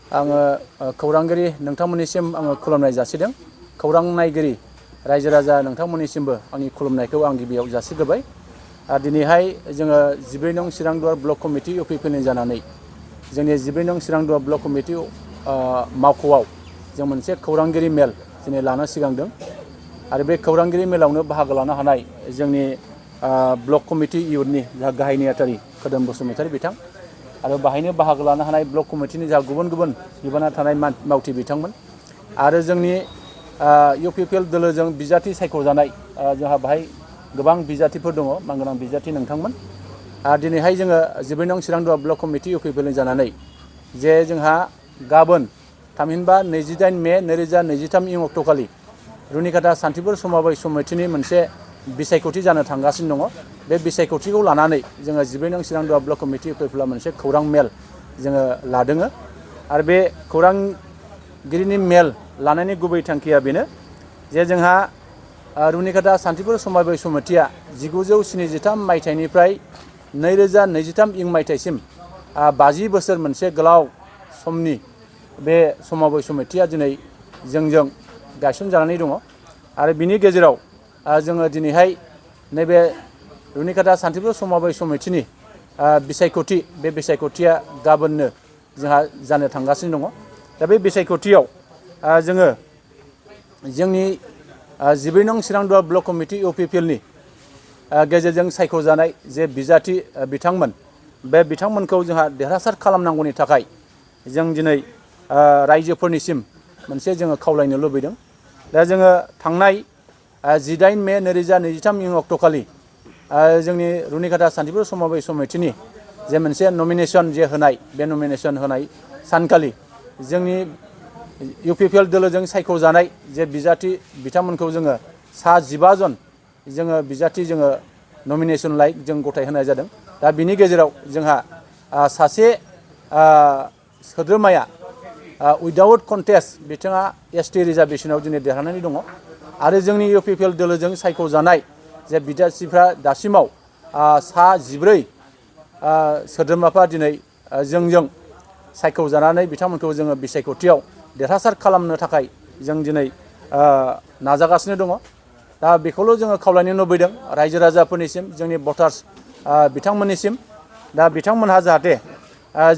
आङो खौरांगिरि नोंथांमोननिसिम आङो खुलुमनाय जासिदों। खौरां नायगिरि रायजो राजा नोंथांमोननिसिमबो आंनि खुलुमनायखौ आं गिबियाव जासिग्रोबाय। दिनैहाय जोङो 12 नं चिरांदुवार ब्लक कमिटि इउपिपिएलनि जानानै जोंनि 12 नं चिरांदुवार ब्लक कमिटि मावख'आव जों मोनसे खौरांगिरि मेल दिनै लानो सिगांदों आरो बे खौरांगिरि मेलावनो बाहागो लानो हानाय जोंनि ब्लक कमिटि इउथनि जा गाहाय नेहाथारि खोदोम बसुमतारी बिथां आरो बाहायनो बाहागो लानो हानाय ब्लक कमिटिनि जा गुबुन गुबुन बिबाना थानाय मावथि बिथांमोन आरो जोंनि इउपिपिएल दोलोजों बिजाथि सायख'जानाय जोंहा बाहाय गोबां बिजाथिफोर दङ मानगोनां बिजाथि नोंथांमोन। दिनैहाय जोङो 12 नं चिरांदुवार ब्लक कमिटि इउपिपिएलनि जानानै जे जोंहा गाबोन थामहिनबा 28 मे 2023 इं अक्ट'खालि रुनिकाटा सान्थिपुर समबाय समितिनि मोनसे बिसायख'थि जानो थांगासिनो दङ। बे बिसायख'थिखौ लानानै जोङो 12 नं चिरांदुवार ब्लक कमिटि इउपिपिएलआ मोनसे खौरां मेल जोङो लादों आरो बे खौरांगिरिनि मेल लानायनि गुबै थांखिया बेनो जे जोंहा रुनिकाटा सान्थिपुर समबाय समितिया 1973 मायथाइनिफ्राय 2023 इं मायथाइसिम 50 बोसोर मोनसे गोलाव समनि बे समबाय समितिया दिनै जोंजों गायसनजानानै दङ आरो बिनि गेजेराव जोङो दिनैहाय नैबे रुनिकाटा सान्थिपुर समबाय समितिनि बिसायख'थि बे बिसायख'थिया गाबोननो जोंहा जानो थांगासिनो दङ। दा बे बिसायख'थियाव जोङो जोंनि 12 नं चिरांदुवार ब्लक कमिटि इउपिपिएलनि गेजेरजों सायख'जानाय जे बिजाथि बिथांमोन बे बिथांमोनखौ जोंहा देरहासार खालामनांगौनि थाखाय जों दिनै रायजोफोरनिसिम मोनसे जोङो खावलायनो लुबैदों। दा जोङो थांनाय 18 मे 2023 इं अक्ट'खालि जोंनि रुनिकाटा सान्थिपुर समबाय समितिनि जे मोनसे नमिनेसन जे होनाय बे नमिनेसन होनाय सानखालि जोंनि इउपिपिएल दोलोजों सायख'जानाय जे बिजाथि बिथांमोनखौ जोङो सा 15 जन जोङो बिजाथि जोङो नमिनेसन जों गथाय होनाय जादों। दा बिनि गेजेराव जोंहा सासे सोद्रोमाया उइदाउट कन्टेस्ट बिथाङा एसटि रिजार्भेसनाव दिनै देरहानानै दङ आरो जोंनि इउपिपिएल दोलोजों सायख'जानाय जे बिजाथिफ्रा दासिमाव सा 14 सोद्रोमाफ्रा दिनै जोंजों सायख'जानानै बिथांमोनखौ जोङो बिसायख'थियाव देरहासार खालामनो थाखाय जों दिनै नाजागासिनो दङ। दा बेखौल' जोङो खावलायनो लुबैदों रायजो राजाफोरनिसिम जोंनि भटार्स बिथांमोननिसिम। दा बिथांमोनहा जाहाथे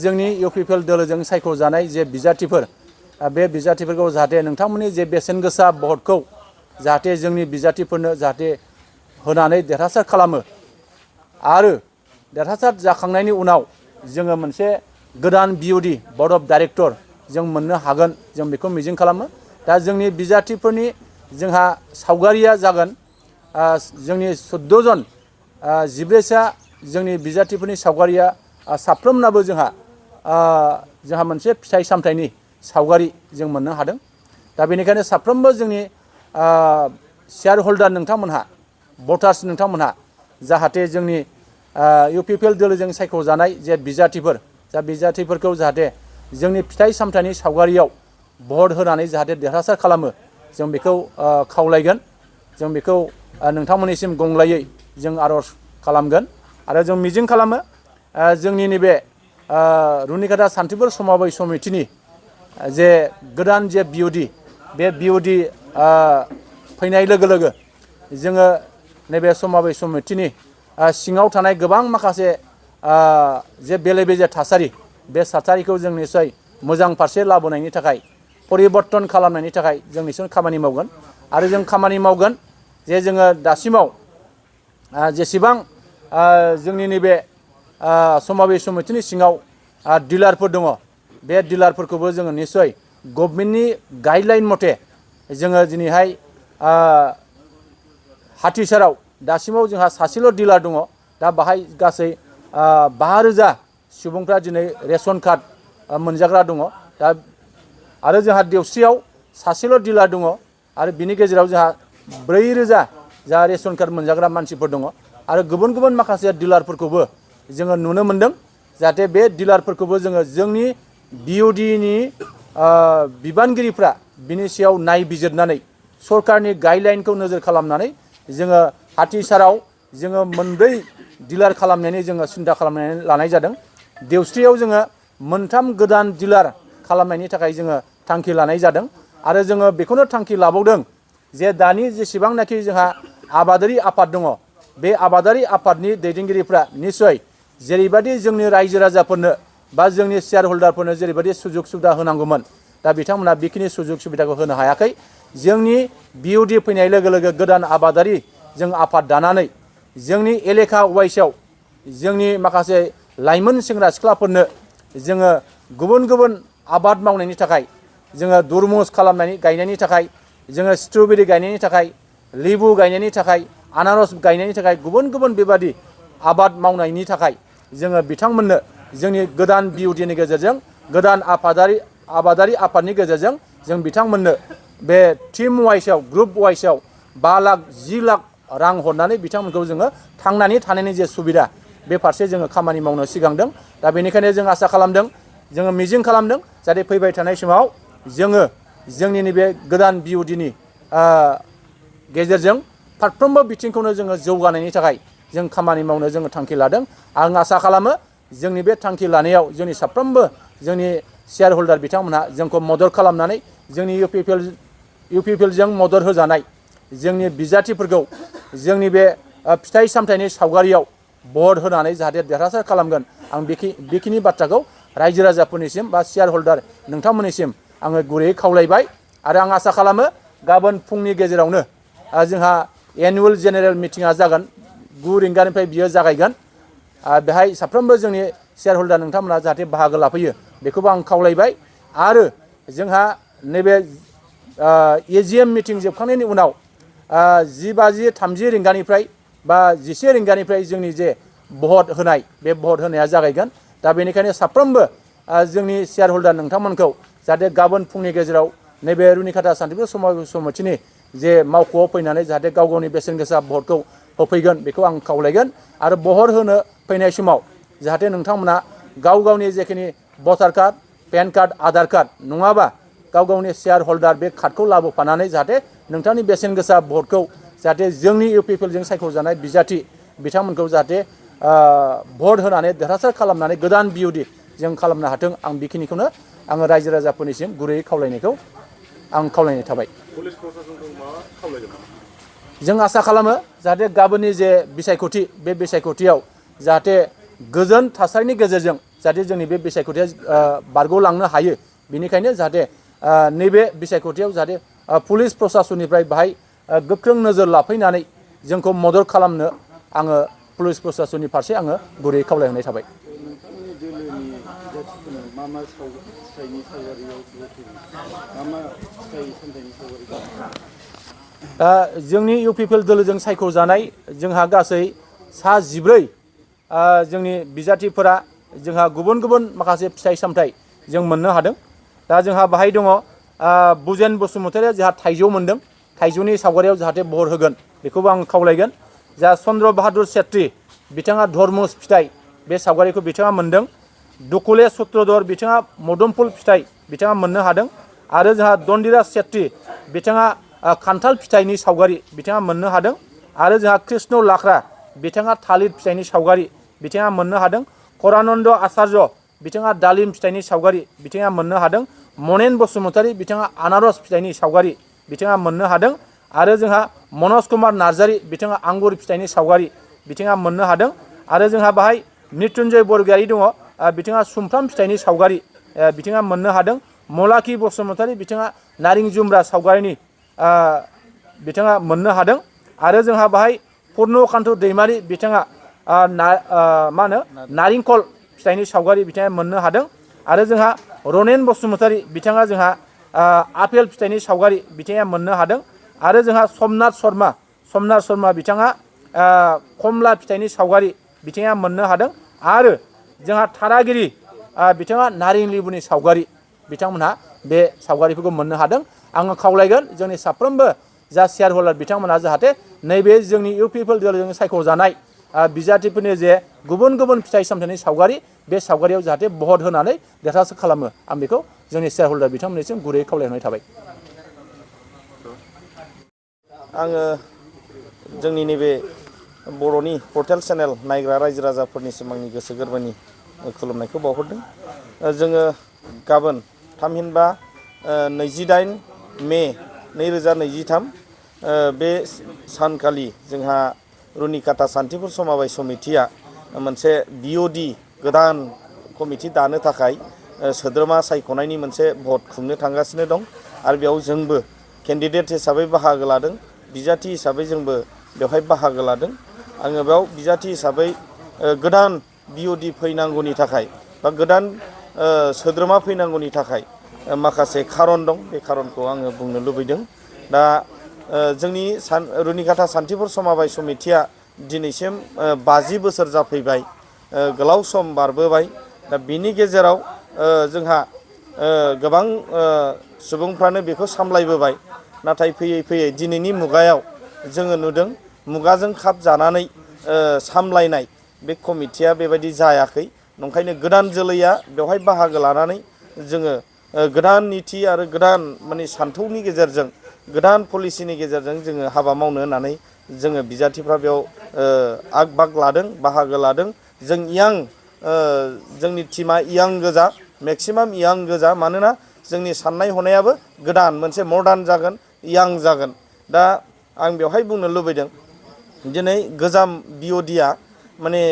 जोंनि इउपिपिएल दोलोजों सायख'जानाय जे बिजाथिफोर बे बिजाथिफोरखौ जाहाथे नोंथांमोननि जे बेसेन गोसा भटखौ जाहाथे जोंनि बिजाथिफोरनो जाहाथे होनानै देरहासार खालामो आरो देरहासार जाखांनायनि उनाव जोङो मोनसे गोदान बिअडि बर्ड अफ डाइरेक्टर जों मोननो हागोन जों बेखौ मिजिं खालामो। दा जोंनि बिजाथिफोरनि जोंहा सावगारिया जागोन जोंनि 14 जन 14सा जोंनि बिजाथिफोरनि सावगारिया साफ्रोमनाबो जोंहा मोनसे फिथाइ सामथाइनि सावगारि जों मोननो हादों। दा बेनिखायनो साफ्रोमबो जोंनि शेयार हल्डार नोंथांमोनहा भटार्स नोंथांमोनहा जाहाथे जोंनि इउपिपिएल दोलोजों सायख'जानाय जे बिजाथिफोर जा बिजाथिफोरखौ जाहाथे जोंनि फिथाइ सामथाइनि सावगारियाव भट होनानै जाहाथे देरहासार खालामो जों बेखौ खावलायगोन। जों बेखौ नोंथांमोननिसिम गंग्लायै जों आर'ज खालामगोन आरो जों मिजिं खालामो जोंनि नैबे रुनिकाटा सान्थिपुर समबाय समितिनि जे गोदान जे बिअडि बे बिअडि फैनाय लोगो लोगो जोङो नैबे समबाय समितिनि सिङाव थानाय गोबां माखासे जे बेले बेजे थासारि बे थासारिखौ जों निस्सय मोजां फारसे लाबोनायनि थाखाय परिबर्तन खालामनायनि थाखाय जों निस्सय खामानि मावगोन आरो जों खामानि मावगोन जे जोङो दासिमाव जेसेबां जोंनि नैबे समबाय समितिनि सिङाव डिलारफोर दङ बे डिलारफोरखौबो जोङो निस्सय गभर्नमेन्टनि गाइडलाइन मथे जोङो दिनैहाय हाथिसाराव दासिमाव जोंहा सासेल' डिलार दङ। दा बाहाय गासै 5000 सुबुंफ्रा दिनै रेशन कार्ड मोनजाग्रा दङ। दा आरो जोंहा देवस्रियाव सासेल' डिलार दङ आरो बिनि गेजेराव जोंहा 4000 जा रेशन कार्ड मोनजाग्रा मानसिफोर दङ आरो गुबुन गुबुन माखासे डिलारफोरखौबो जोङो नुनो मोनदों जाहाथे बे डिलारफोरखौबो जोङो जोंनि बिअडिनि बिबानगिरिफ्रा बिनि सायाव नायबिजिरनानै सरकारनि गाइडलाइनखौ नोजोर खालामनानै जोङो हाथिसाराव जोङो मोनब्रै डिलार खालामनायनि जोङो सिन्था खालामनानै लानाय जादों। देवस्रियाव जोङो मोनथाम गोदान डिलार खालामनायनि थाखाय जोङो थांखि लानाय जादों आरो जोङो बेखौनो थांखि लाबावदों जे दानि जेसेबांनाखि जोंहा आबादारि आफाद दङ बे आबादारि आफादनि दैदेनगिरिफ्रा निस्सय जेरैबायदि जोंनि रायजो राजाफोरनो बा जोंनि शेयार हल्डारफोरनो जेरैबायदि सुजुग सुबिदा होनांगौमोन दा बिथांमोना बेखिनि सुजुग सुबिदाखौ होनो हायाखै जोंनि बिउडि फैनाय लोगो लोगो गोदान आबादारि जों आफाद दानानै जोंनि एलेखा वाइसआव जोंनि माखासे लाइमोन सेंग्रा सिख्लाफोरनो जोङो गुबुन गुबुन आबाद मावनायनि थाखाय जोङो दुरमुस खालामनानै गायनायनि थाखाय जोङो स्ट्रबेरि गायनायनि थाखाय लेबु गायनायनि थाखाय आनारस गायनायनि थाखाय गुबुन गुबुन बेबादि आबाद मावनायनि थाखाय जोङो बिथांमोननो जोंनि गोदान बिउडिनि गेजेरजों गोदान आबादारि आफादनि गेजेरजों जों बिथांमोननो बे टिम वाइसआव ग्रुप वाइसआव 5 लाख 10 लाख रां हरनानै बिथांमोनखौ जोङो थांनानै थानायनि जे सुबिदा बे फारसे जोङो खामानि मावनो सिगांदों दा बेनिखायनो जों आसा खालामदों जोङो मिजिं खालामदों जाहाथे फैबाय थानाय समाव जोङो जोंनि नैबे गोदान बिउडिनि गेजेरजों फारफ्रोमबो बिथिंखौनो जोङो जौगानायनि थाखाय जों खामानि मावनो जोङो थांखि लादों आं आसा खालामो जोंनि बे थांखि लानायाव जोंनि साफ्रोमबो जोंनि शेयार हल्डार बिथांमोनहा जोंखौ मदद खालामनानै जोंनि इउ पि पि एल जों मदद होजानाय जोंनि बिजाथिफोरखौ जोंनि बे फिथाइ सामथाइनि सावगारियाव भट होनानै जाहाथे देरहासार खालामगोन आं बेखिनि बाथ्राखौ रायजो राजाफोरनिसिम बा शेयार हल्डार नोंथांमोननिसिम आङो गुरैयै खावलायबाय आरो आं आसा खालामो गाबोन फुंनि गेजेरावनो जोंहा एनुवेल जेनेरेल मिटिङा जागोन 9 रिंगानिफ्राय बियो जागायगोन बेहाय साफ्रोमबो जोंनि शेयार हल्डार नोंथांमोना जाहाथे बाहागो लाफैयो बेखौबो आं खावलायबाय आरो जोंहा नैबे एजिएम मिटिं जोबखांनायनि उनाव 10:30 रिंगानिफ्राय बा 11 रिंगानिफ्राय जोंनि जे भट होनाय बे भट होनाया जागायगोन दा बेनिखायनो साफ्रोमबो जोंनि शेयार हल्डार नोंथांमोनखौ जाहाथे गाबोन फुंनि गेजेराव नैबे रुनिकाटा सान्तिपुर समाज समितिनि जे मावख'आव फैनानै जाहाथे गाव गावनि बेसेन गोसा भटखौ होफैगोन बेखौ आं खावलायगोन आरो भट होनो फैनाय समाव जाहाथे नोंथांमोना गाव गावनि जेखिनि भटार card PAN card Aadhaar card नङाबा गाव गावनि शेयार हल्डार बे कार्डखौ लाबोफानानै जाहाथे नोंथांनि बेसेन गोसा भटखौ जाहाथे जोंनि इउ पि पि एल जों सायख'जानाय बिजाथि बिथांमोनखौ जाहाथे भट होनानै देरहासार खालामनानै गोदान बिउडि जों खालामनो हाथों आं बेखिनिखौनो आङो रायजो राजाफोरनिसिम गुरैयै खावलायनायखौ आं खावलायनाय थाबाय पुलिस प्रशासनखौ मा खावलायगोन जों आसा खालामो जाहाथे गाबोननि जे बिसायख'थि बे बिसायख'थियाव जाहाथे गोजोन थासारिनि गेजेरजों जाहाथे जोंनि बे बिसायख'थिया बारग'लांनो हायो बेनिखायनो जाहाथे नैबे बिसायख'थियाव जाहाथे पुलिस प्रशासननिफ्राय बाहाय गोख्रों नोजोर लाफैनानै जोंखौ मदद खालामनो आङो पुलिस प्रशासननि फारसे आङो गुरैयै खावलायहरनाय थाबाय नोंथांनि दोलोनि बिजाथिफोरनो मा मा फिथाइनि सावगारियाव मा मा फिथाइ सामथाइनि सावगारि जोंनि इउ पि पि एल दोलोजों सायख'जानाय जोंहा गासै सा 14 जोंनि बिजाथिफोरा जोंहा गुबुन गुबुन माखासे फिथाइ सामथाइ जों मोननो हादों दा जोंहा बाहाय दङ बुजेन बसुमतारिया जोंहा थाइजौ मोनदों थाइजौनि सावगारियाव जाहाथे भट होगोन बेखौबो आं खावलायगोन जा चन्द्र बाहादुर सेत्रि बिथाङा धर्मुस फिथाइ बे सावगारिखौ बिथाङा मोनदों दुकुले सुत्रधर बिथाङा मोदोमफुल फिथाइ बिथाङा मोननो हादों आरो जोंहा दन्दिराज सेत्रि बिथाङा खान्थाल फिथाइनि सावगारि बिथाङा मोननो हादों आरो जोंहा कृष्ण लाख्रा बिथाङा थालिर फिथाइनि सावगारि बिथाङा मोननो हादों करानन्द आचार्य बिथाङा दालिम फिथाइनि सावगारि बिथाङा मोननो हादों मनेन बसुमतारी बिथाङा आनारस फिथाइनि सावगारि बिथाङा मोननो हादों आरो जोंहा मनज कुमार नार्जारी बिथाङा आंगुर फिथाइनि सावगारि बिथाङा मोननो हादों आरो जोंहा बाहाय मृत्युन्जय बरगयारी दङ बिथाङा सुमफ्राम फिथाइनि सावगारि बिथाङा मोननो हादों मलाखि बसुमतारी बिथाङा नारें जुम्ब्रा सावगारिनि बिथाङा मोननो हादों आरो जोंहा बाहाय पुर्नकान्त दैमारी बिथाङा मा होनो नारेंखल फिथाइनि सावगारि बिथाङा मोननो हादों आरो जोंहा रनेन बसुमतारी बिथाङा जोंहा आपेल फिथाइनि सावगारि बिथाङा मोननो हादों आरो जोंहा समनाथ शर्मा बिथाङा कमला फिथाइनि सावगारि बिथाङा मोननो हादों आरो जोंहा थारागिरि बिथाङा नारें लेबुनि सावगारि बिथांमोनहा बे सावगारिफोरखौ मोननो हादों आङो खावलायगोन जोंनि साफ्रोमबो जा शेयार हल्डार बिथांमोनहा जाहाथे नैबे जोंनि इउ पि पि एल दोलोजों सायख'जानाय बिजाथिफोरनि जे गुबुन गुबुन फिथाइ सामथाइनि सावगारि बे सावगारियाव जाहाथे भट होनानै देरहासार खालामो आं बेखौ जोंनि शेयार हल्डार बिथांमोननिसिम गुरैयै खावलायहरनाय थाबाय आङो जोंनि नैबे बर'नि पर्टेल चेनेल नायग्रा रायजो राजाफोरनिसिम आंनि गोसो गोरबोनि खुलुमनायखौ बावहरदों जोङो गाबोन थामहिनबा 28 मे 2023 बे सानखालि जोंहा रुनिकाटा सान्थिपुर समबाय समितिया मोनसे BOD गोदान कमिटि दानो थाखाय सोद्रोमा सायख'नायनि मोनसे भट खुंनो थांगासिनो दं आरो बेयाव जोंबो केन्डिडेट हिसाबै बाहागो लादों बिजाथि हिसाबै जोंबो बेवहाय बाहागो लादों आङो बेयाव बिजाथि हिसाबै गोदान BOD फैनांगौनि थाखाय बा गोदान सोद्रोमा फैनांगौनि थाखाय माखासे खारन दं बे खारनखौ आङो बुंनो लुबैदों दा जोंनि रुनिकाटा सान्थिपुर समबाय समितिया दिनैसिम 50 बोसोर जाफैबाय गोलाव सम बारबोबाय दा बिनि गेजेराव जोंहा गोबां सुबुंफ्रानो बेखौ सामलायबोबाय नाथाय फैयै फैयै दिनैनि मुगायाव जोङो नुदों मुगाजों खाब जानानै सामलायनाय बे कमिटिया बेबायदि जायाखै नंखायनो गोदान जोलैया बेवहाय बाहागो लानानै जोङो गोदान नीति आरो गोदान माने सान्थौनि गेजेरजों गोदान पलिसिनि गेजेरजों जोङो हाबा मावनो होननानै जोङो बिजाथिफ्रा बेयाव आग बाग लादों बाहागो लादों जों जोंनि टीमा इयां गोजा मेक्सिमाम इयां गोजा मानोना जोंनि साननाय हनायाबो गोदान मोनसे मडार्न जागोन इयां जागोन दा आं बेवहाय बुंनो लुबैदों दिनै गोजाम BODआ माने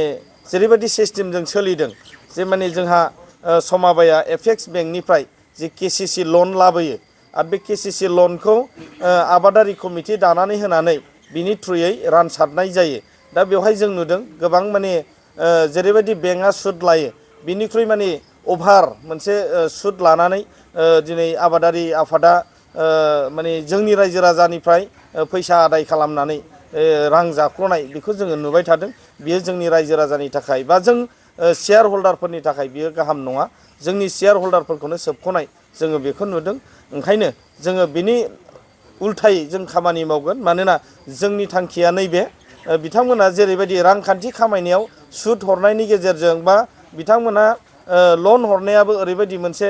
जेरैबायदि सिस्टेमजों सोलिदों जे माने जोंहा समाबाया एपेक्स बेंकनिफ्राय जे KCC लन लाबोयो आरो बे KCC लनखौ आबादारि कमिटि दानानै होनानै बिनि थ्रुयै रानसारनाय जायो दा बेवहाय जों नुदों गोबां माने जेरैबायदि बेंकआ सुद लायो बिनिख्रुइ माने अभार मोनसे सुद लानानै दिनै आबादारि आफादा माने जोंनि रायजो राजानिफ्राय फैसा आदाय खालामनानै रां जाख्ल'नाय बेखौ जोङो नुबाय थादों बियो जोंनि रायजो राजानि थाखाय बा जों शेयार हल्डारफोरनि थाखाय बियो गाहाम नङा जोंनि शेयार हल्डारफोरखौनो सोबख'नाय जोङो बेखौ नुदों ओंखायनो जोङो बिनि उल्थायै जों खामानि मावगोन मानोना जोंनि थांखिया नैबे बिथांमोना जेरैबायदि रांखान्थि खामायनायाव सुद हरनायनि गेजेरजों बा बिथांमोना लन हरनायाबो ओरैबायदि मोनसे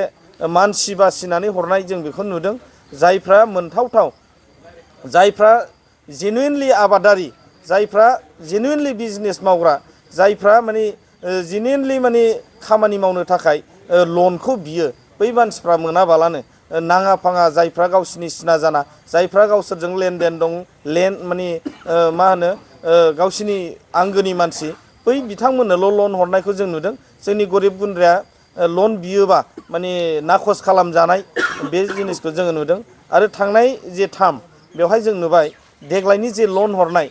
मानसि बासिनानै हरनाय जों बेखौ नुदों जायफ्रा मोनथावथाव जायफ्रा जेनुइनलि आबादारि जायफ्रा जेनुइनलि बिजनेस मावग्रा जायफ्रा माने जेनुइनलि माने खामानि मावनो थाखाय लनखौ बियो बै मानसिफ्रा मोनाबालानो नाङा फाङा जायफ्रा गावसिनि सिना जाना जायफ्रा गावसोरजों लेनदेन दं माने मा होनो गावसिनि आंगोनि मानसि बै बिथांमोननोल' लन हरनायखौ जों नुदों जोंनि गरिब गुन्द्राया लन बियोबा माने नाखस खालामजानाय बे जिनिसखौ जोङो नुदों आरो थांनाय जे बेवहाय जों नुबाय देग्लायनि जे लन हरनाय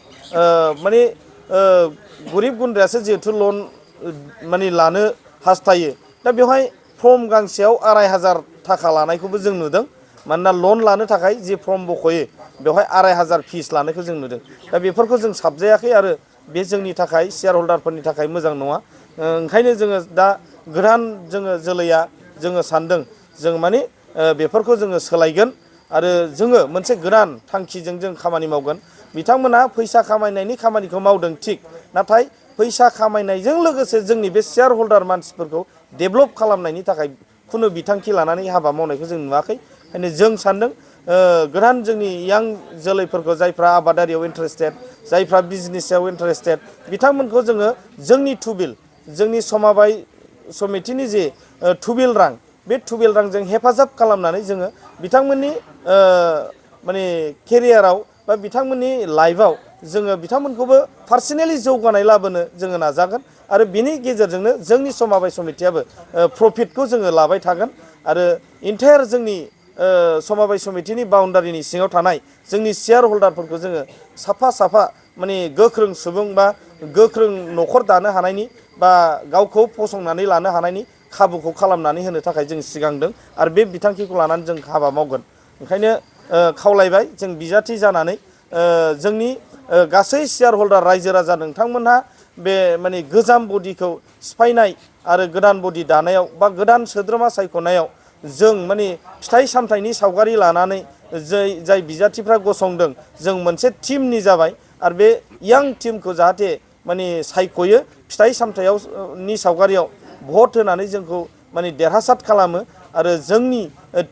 माने गरिब गुन्द्रायासो जिहेथु लन माने लानो हास्थायो दा बेवहाय फर्म गांसेयाव 2500 थाखा लानायखौबो जों नुदों मानोना लन लानो थाखाय जे फर्म बख'यो बेवहाय 2500 फिस लानायखौ जों नुदों दा बेफोरखौ जों साबजायाखै आरो बे जोंनि थाखाय शेयार हल्डारफोरनि थाखाय मोजां नङा ओंखायनो जोङो दा गोदान जोङो जोलैया जोङो सानदों जों माने बेफोरखौ जोङो सोलायगोन आरो जोङो मोनसे गोदान थांखिजों जों खामानि मावगोन बिथांमोना फैसा खामायनायनि खामानिखौ मावदों थिग नाथाय फैसा खामायनायजों लोगोसे जोंनि बे शेयार हल्डार मानसिफोरखौ डेभेलप खालामनायनि थाखाय खुनु बिथांखि लानानै हाबा मावनायखौ जों नुवाखै ओंखायनो जों सानदों गोदान जोंनि यां जोलैफोरखौ जायफ्रा आबादारियाव इन्टारेस्टेड जायफ्रा बिजनेसाव इन्टारेस्टेड बिथांमोनखौ जोङो जोंनि थुबिल जोंनि समबाय समितिनि जे थुबिल रां बे थुबिल रांजों हेफाजाब खालामनानै जोङो बिथांमोननि माने केरियाराव बा बिथांमोननि लाइफआव जोङो बिथांमोनखौबो पार्सनेलि जौगानाय लाबोनो जोङो नाजागोन आरो बिनि गेजेरजोंनो जोंनि समबाय समितियाबो प्रफिटखौ जोङो लाबाय थागोन आरो इन्टायार जोंनि समबाय समितिनि बाउन्डारिनि सिङाव थानाय जोंनि शेयार हल्डारफोरखौ जोङो साफा साफा माने गोख्रों सुबुं बा गोख्रों न'खर दानो हानायनि बा गावखौ फसंनानै लानो हानायनि खाबुखौ खालामनानै होनो थाखाय जों सिगांदों आरो बे बिथांखिखौ लानानै जों हाबा मावगोन ओंखायनो खावलायबाय जों बिजाथि जानानै जोंनि गासै शेयार हल्डार रायजो राजा नोंथांमोनहा बे माने गोजाम बडिखौ सिफायनाय आरो गोदान बडि दानायाव बा गोदान सोद्रोमा सायख'नायाव जों माने फिथाइ सामथाइनि सावगारि लानानै जाय बिजाथिफ्रा गसंदों जों मोनसे टीमनि जाबाय आरो बे यां टीमखौ जाहाथे माने सायख'यो फिथाइ सामथाइनि सावगारियाव भट होनानै जोंखौ माने देरहासार खालामो आरो जोंनि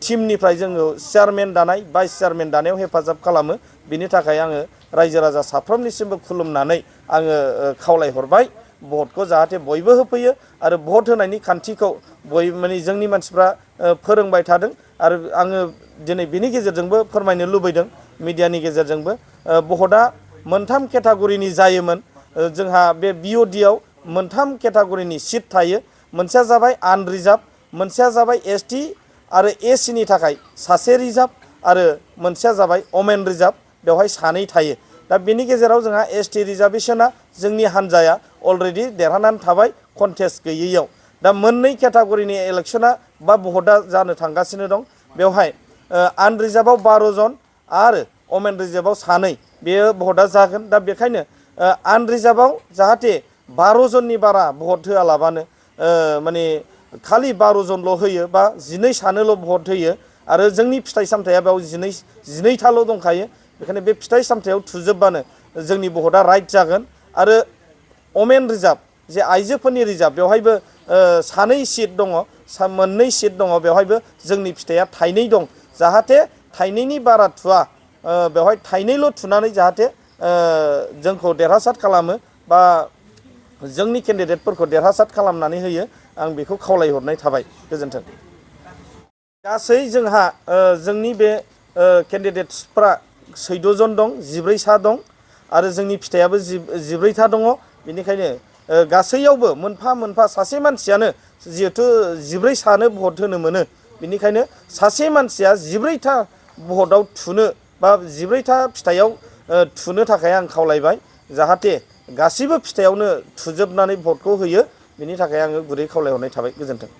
टीमनिफ्राय जोङो चेयारमेन दानाय भाइस चेयारमेन दानायाव हेफाजाब खालामो बिनि थाखाय आङो रायजो राजा साफ्रोमनिसिमबो खुलुमनानै आङो खावलायहरबाय भटखौ जाहाथे बयबो होफैयो आरो भट होनायनि खान्थिखौ माने जोंनि मानसिफ्रा फोरोंबाय थादों आरो आङो दिनै बिनि गेजेरजोंबो फोरमायनो लुबैदों मिडियानि गेजेरजोंबो भटआ मोनथाम केटागरिनि जायोमोन जोंहा बे बिअडिआव मोनथाम केटागरिनि सिट थायो मोनसेया जाबाय आनरिजार्भ मोनसेया जाबाय एसटि आरो एसिनि थाखाय सासे रिजार्भ आरो मोनसेया जाबाय अमेन रिजार्भ बेवहाय सानै थायो दा बेनि गेजेराव जोंहा एसटि रिजार्भेशना जोंनि हान्जाया अलरेडि देरहानानै थाबाय कन्टेस्ट गैयैयाव दा मोननै केटागरिनि इलेक्शना बा भटआ जानो थांगासिनो दं बेवहाय आनरिजार्भआव 12 जन आरो अमेन रिजार्भआव सानै बेयो भटआ जागोन दा बेखायनो आनरिजार्भआव जाहाथे 12 जननि बारा भट होआलाबानो माने खालि 12 जनल' होयो बा 12 सानोल' भट होयो आरो जोंनि फिथाइ सामथाया बेयाव 12थाल' दंखायो बेखायनो बे फिथाइ सामथायाव थुजोबबानो जोंनि भटआ राइट जागोन आरो अमेन रिजार्भ जे आइजोफोरनि रिजार्भ बेवहायबो सानै सिट दङ मोननै सिट दङ बेवहायबो जोंनि फिथाइया थाइनै दं जाहाथे थाइनैनि बारा थुआ बेवहाय थाइनैल' थुनानै जाहाथे जोंखौ देरहासार खालामो बा जोंनि केन्डिडेटफोरखौ देरहासार खालामनानै होयो आं बेखौ खावलायहरनाय थाबाय गोजोन्थों गासै जोंहा जोंनि बे केन्डिडेट्सफ्रा 14 जन दं 14 सा दं आरो जोंनि फिथाइयाबो 14था दङ बेनिखायनो गासैयावबो मोनफा मोनफा सासे मानसियानो जिहेथु 14 सानो भट होनो मोनो बेनिखायनो सासे मानसिया 14था भटआव थुनो बा 14था फिथाइयाव थुनो थाखाय आं खावलायबाय जाहाथे गासिबो फिथाइयावनो थुजोबनानै भटखौ होयो बेनि थाखाय आङो गुरै खावलायहरनाय थाबाय गोजोन्थों